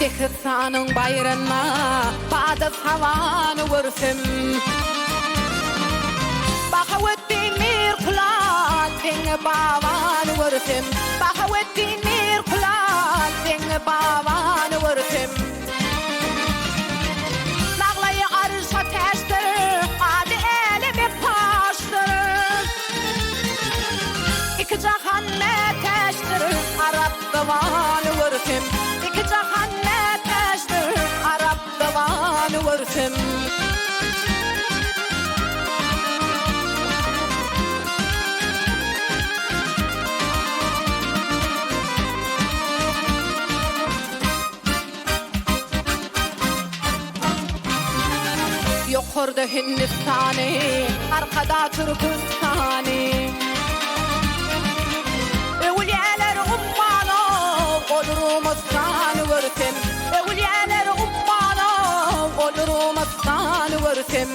Dehistanyň baýrynda bady sabany görsem. Bahawetdin Mirkulal seň babany görsem. Bahawetdin Mirkulal seň babany görsem. Naglaýy arşa täçdir, ady äleme paşdyr. Iki jahan mätäçdir, arap zybany görsem. Iki jahan mätäçdir, arap zybany görsem. Ýokarda Hindistany, arkada Türküstany. Öwülýäler ummana, ol Rumystany görsem. Öwülýäler ummana, ol Rumystany görsem.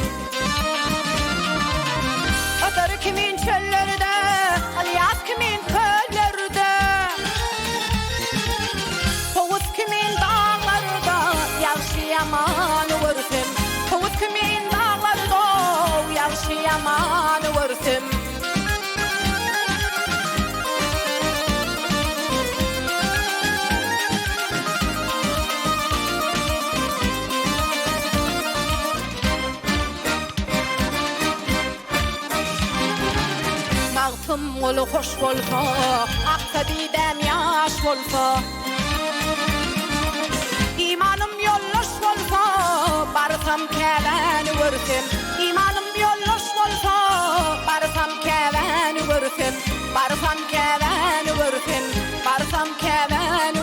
Hydyr kimin çöllerde, Ylýas kimin köllerde. Towus kimin daglarda ýagşy-ýamany görsem, Towus kimin daglarda ýagşy-ýamany görsem. Magtymguly hoş bolsa, aksa didäm ýaş bolsa. Imanym ýoldaş bolsa, barsam Käbäni görsem. Imanym ýoldaş bolsa, barsam Käbäni görsem. Barsam Käbäni görsem, barsam Käbäni.